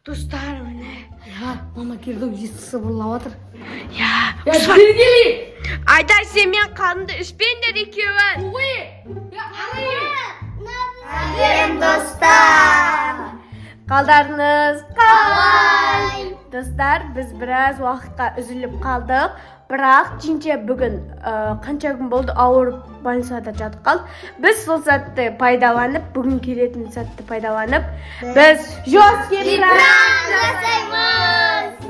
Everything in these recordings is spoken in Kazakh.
Достар, міне. Иә, мама келді, есік сыбырлап жатыр. Иә. Я, бері кел. Айдай, сен мен қанымды ішпеңдер екеуің. Сәлем, достар! Қалдарыңыз қалай? Достар, біз біраз уақытқа үзіліп қалдық. Бірақ Джинче бүгін қанша күн болды, ауырып, больницада жатып қалды. Біз сол сәтті пайдаланып, бүгін келетін сәтті пайдаланып, біз жесткий пранк жасаймыз!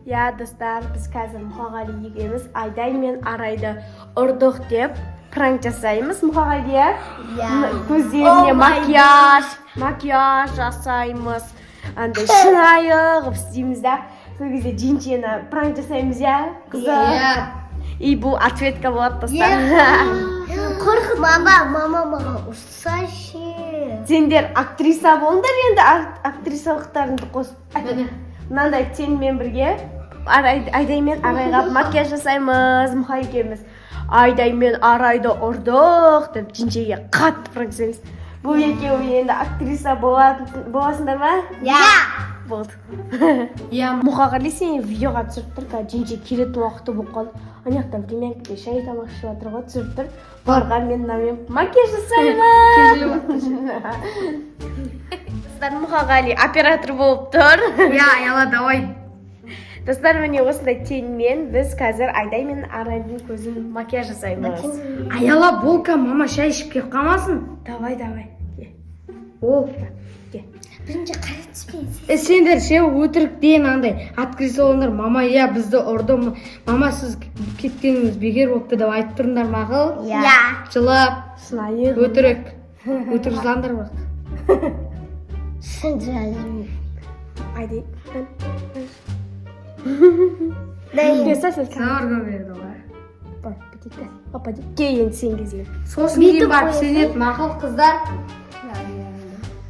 Иә, достар, біз қазір Мұқағали екеуміз Айдай мен Арайды ұрдық деп пранк жасаймыз. Мұқағали, иә? Иә. Көздеріне Oh my макияж жасаймыз. Андай шынайы қылып істейміз да. Сол кезде Джинчені пранк жасаймыз, иә, қызым? Иә. И бұл ответка болады, достар. Қорқып, мама, мама маған ұрса ше? Сендер актриса болыңдар енді, актрисалықтарыңды қосып. Міне. Мынандай теньмен бірге Айдай мен Арайға макияж жасаймыз. Мұха екеуміз Айдай мен Арайды ұрдық деп Джинчеге қатты пранк жасаймыз. Бұл екеуі енді актриса боласыңдар ма? Иә. Болды. Иә. Мұқағали, сен видеоға түсіріп тұр, қазір Джинче келетін уақыты болып қалды. Ана жақта времянкада шай тамақ ішіп жатыр ғой, түсіріп тұр. Бұларға мен мынамен макияж жасаймын. Достар, Мұқағали оператор болып тұр. Иә, Аяла, давай. Достар, міне, осындай теньмен біз қазір Айдай мен Арайдың көзін макияж жасаймыз. Аяла, болка, мама шай ішіп келіп қалмасын. Давай, давай. Ке, О. ке. Бірінші қара түспен. Е, сендер ше, өтіріктен андай актриса болыңдар. Мама, иә, бізді ұрды, мама, сіз кеткеніңіз бекер болыпты деп айтып тұрыңдар, мақұл? Иә. Жылап. Шынайы. Өтірік, өтірік жылаңдар бірақ. Шын жазым. Айдай. Дай. Кел, сәл, сәл. Зорға берді ғой. Бар, бүйтейік та. Опа, кел енді, сен кезегің. Сосын кейін Бүйтіп барып қоясың. сенеді, мақұл, қыздар?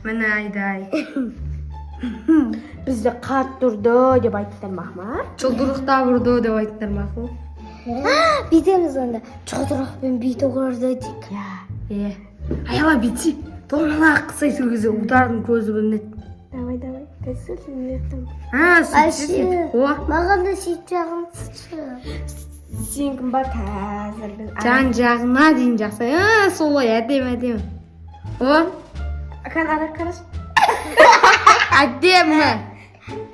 Міне, Айдай. Бізді қатты ұрды деп айттыңдар ма? Жұдырықтап ұрды деп айттыңдар, мақұл? Бүйтеміз онда. Жұдырықпен бүйтіп ұрды дейік. Иә. Е, Аяла, бүйтсей, домалақ қылсай, сол кезде удардың көзі білінеді. Давай, давай. Қазір сен мына жақтан. А, Әше. сөйтсе, о. Маған да сөйтіп жағыңызшы. Сен кім бар қазір біз? Жан жағына дейін жақсы, а, солай әдемі, әдемі, о. Кән, ара, қарашы. Әдемі.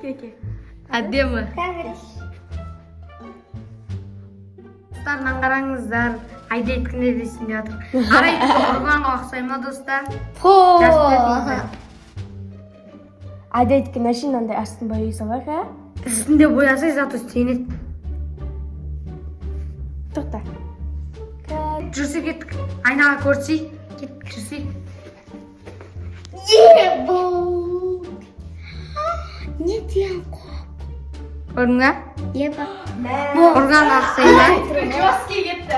Кел, кел. Әдемі. Камера. Достар, мынаны қараңыздар, Айдайдікі не десін деп жатыр. Арайдікі ұрғанға ұқсай ма, достар? Жазып беріңіздер. Айдайдікі әшейін мынандай астын бояй салайық, иә? Үстінде боясай, зато сенеді. Тоқта. Жүрсе, кеттік, айнаға көрсей, кеттік, жүрсей. Е, бұл. Не деген қоп? Көрдің ба? Еба. Ұрғанға ұқсай ма? Жесткий кетті.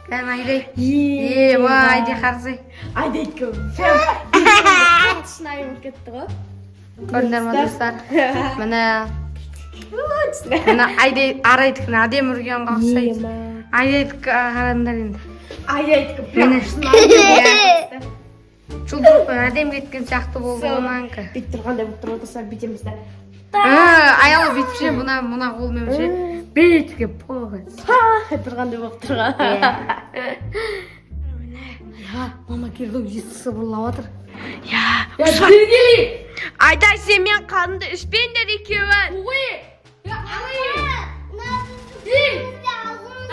Кәне, Айдай. Е, ма, Айдай, қарасай. Айдайдікі прям қатты шынайы болып кетті ғой. Көрдіңдер ма, достар? Міне, міне, Айдай Арайдікін әдемі ұрғанға ұқсайды. Ема. Айдайдікі қараңдар енді. Айдайдікі прям Міне. шынайы болып кетті. Жұдырықпен әдемі кеткен сияқты болды ғой мынанікі. Бүйтіп тұрғандай болып тұр ғой, достар, бүйтеміз да. Аяла, бүйтіп ше, мына мына қолмен ше, бүйтіп келіп Ха тұрғандай болып тұрған. Иә, мама келді, есік сыбырлап жатыр. Иә. Я, бері кел. Айдай, сен мен қанымды ішпеңдер екеуің.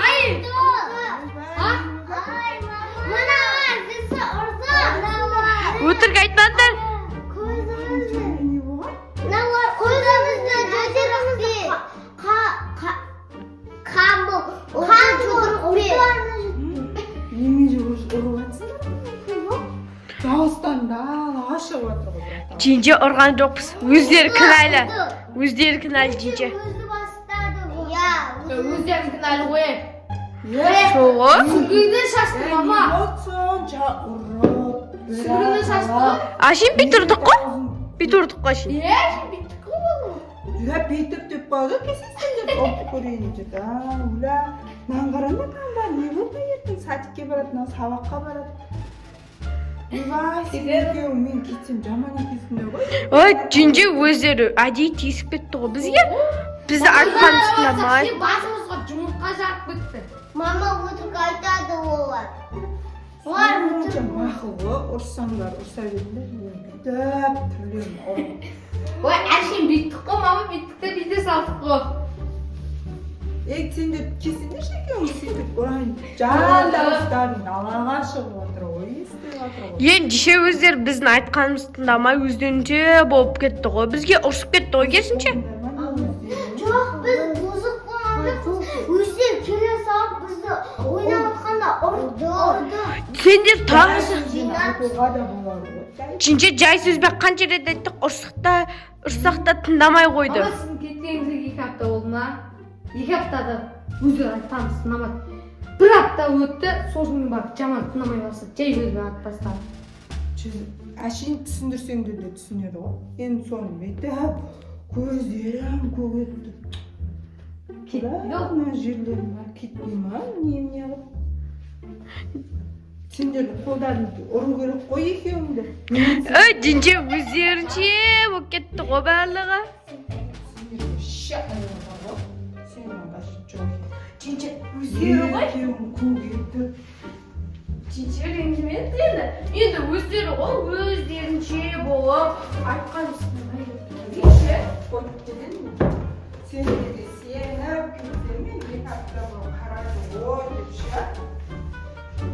Ай! Мыналар бізді ұрды. Мыналар. Өтірік айтпаңдар. Көзімізді. Мыналар көзімізді жұдырықпен. Қан бұл. Қан жұдырықпен. Немене ұрып жатсыңдар? Дауыстан далаға шығып жатыр ғой, братан. Джинджи, ұрған жоқпыз. Өздері кінәлі. Өздері кінәлі, Джинджи. Өзі бастады ғой. Иә. Өздерің кінәлі ғой. Сол ғой. Сүлгіні шашты, мама. Вот сонша ұрып. Сүлгіні шашты ғой. Әшейін бүйтіп ұрдық қой. Бүйтіп ұрдық қой әшейін. Е, бүйттік қой бұл. Жүлә, бүйтіп деп қалды, кесесің деп ұрып көрейін деп. А, уля, мынаны қараңдар, қандай не болды? Ертең садикке барады, мынау сабаққа барады. Ойбай, сен екеуің мен кетсем, жаман екенсіңдер ғой. Ой, жеңге, өздері әдейі тиісіп кетті ғой бізге. Бізді айтқан тыңдамай. Басымызға жұмыртқа жарып кетті. Мама, өтірік айтады олар. Олар Сонша өтірік. Мақұл ғой, ұрыссаңдар, ұрыса беріңдер. Мен бүйтіп түрлерін ұрып. Ой, әшейін бүйттік қой, мама, бүйттік те бүйте салдық қой. Ей, сендер келсеңдерші екеуің, сөйтіп ұрайын. Жан дауыстарың далаға шығып отыр ғой, естіліп жатыр ғой. Ендеше өздері біздің айтқанымызды тыңдамай, өздерінше болып кетті ғой. Бізге ұрысып кетті ғой керісінше. Жоқ, біз бұзық болған жоқпыз. Өздері келе салып, бізді ойнап отқанда ұрды, ұрды. Сендер тағы Сөзбен айтуға да болады ғой. Жай. Жеңге, жай сөзбен қанша рет айттық, ұрсақ та, ұрсақ та, тыңдамай қойды. Мама, сіздің кеткеніңізге 2 апта болды ма? 2 аптада өздері айтқанымызды тыңдамады. Бір апта өтті, сосын барып жаман тыңдамай бастады. Жай сөзбен атып бастады. Әшейін түсіндірсеңдер де түсінеді ғой. Енді соны бүйтіп көздерім көгеріп. Кетті. Мына жерлерім бәрі кетпей ма, немене қылып? Сендердің қолдарыңды ұру керек қой екеуіңді. Ой, жеңге, өздерінше болып кетті ғой барлығы. Сендерге ща бар ғой. Сен қажет жоқ. Жеңге, өздері ғой. Екеуің көгертіп. Жеңге, ренжімеңіз енді. Енді өздері ғой, өздерінше болып айтқанымызды тыңдамай кетті ғой. Қойып кетемін. Сендерге сеніп кетсем, мен 2 апта бұрын қарады ғой деп ше.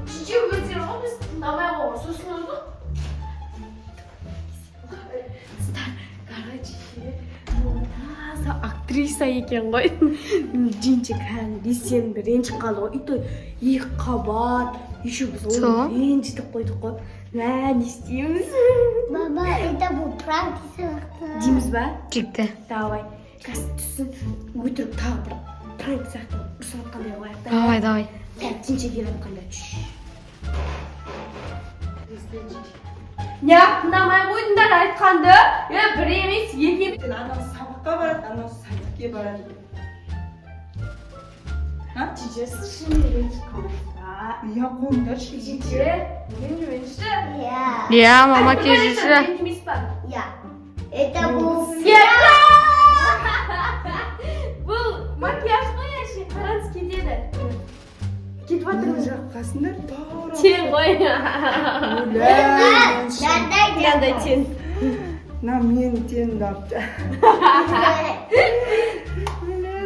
Жеңге, өздері ғой, біз тыңдамай қойған, сосын ұрдық. Достар, короче, ше, таза актриса екен ғой. Жеңге кәдімгідей сеніп, ренжіп қалды ғой. И то екі қабат еще біз оны Сол. ренжітіп қойдық қой. Мә, не істейміз? Баба, это был пранк сияқты. Дейміз ба? Кетті. Давай, қазір түссін, өтірік тағы бір пранк сияқты ұрысып жатқандай қылайық та. Давай, давай. Так, жеңге келіп жатқанда. Неғып тыңдамай қойдыңдар айтқанды? Е, бір емес, екі емес. Сен анау сабаққа барады, анау садикке барады. А? Жеңге, сіз шынымен ренжіп қалдыңыз ба? Иә, қойыңдаршы. Жеңге, ренжімеңізші. Иә. Иә, мама, кешірші. Ренжімейсіз ба? Иә. Это был Сізге бұл макияж қой, әшейін қараңыз, кетеді. Кетіп жатыр Мына уже. жаққасыңдар тура. Тең ғой. Өлә, мен Мынандай. Мынандай тең. Мына менің теңімді алып. Өлә,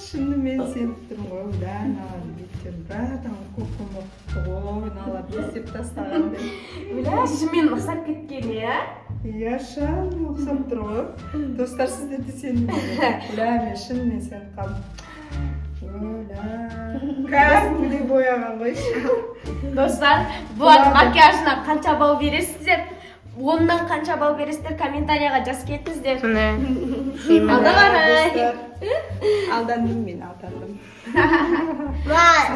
шынымен сеніп тұрмын ғой. Өлә, мыналардың беттері бәрі көк болып кетті ғой, мыналар не істеп тастаған деп. Өлә, шынымен ұқсап кеткен, иә? Иә, шын ұқсап тұр ғой. Достар, сіздер де сенбеңдер. Өлә, мен шынымен сеніп қалдым. Өлә, кәдімгідей бояған ғой. Достар, бұлардың макияжына қанша балл бересіздер? 10-нан қанша балл бересіздер? Комментарияға жазып кетіңіздер. Міне. Алда қарай. Достар, алдандым, мен алдандым.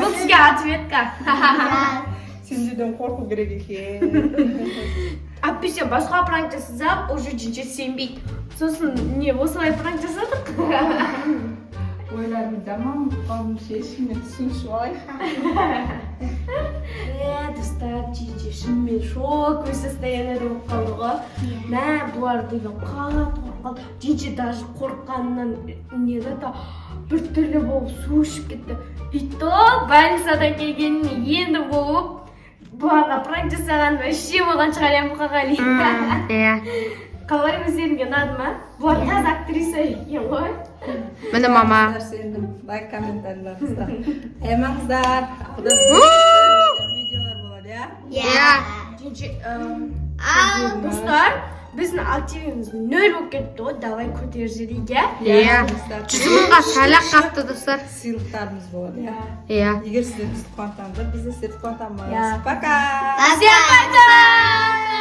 Бұл сізге ответка. Сендерден қорқу керек екен. Әйтпесе басқа пранк жасасам, уже жеңге сенбейді. Сосын не осылай пранк жасадық. Ойларым жаман болып қалдым ше, ішіме түсінші алайын. Е, достар, жеңге шынымен шоковый состояниеде болып қалды ғой. Мә, бұлар деген қатты қорқып қалды. Жеңге даже қорыққанынан не да біртүрлі болып, су ішіп кетті. И то больницадан келгеніне енді болып, бұларға пранк жасаған вообще болған шығар, иә, Мұқағали? Иә. Қалай, өздеріңе ұнады ма? Бұлар таза актриса екен ғой. Міне, мама. Достар, сендім. Лайк, комментарийлеріңізді аямаңыздар. Алда видеолар болады, иә. Иә. Жеңге, достар, біздің активіміз нөл болып кетті ғой. Давай көтеріп жіберейік, иә? Иә. Достар, 100 мыңға сәл ақ қапты, достар. сыйлықтарымыз болады, иә. Иә. Егер сіздер бізді қуантсаңыздар, біз де сіздерді қуантамыз. Иә. Пока. Всем пока!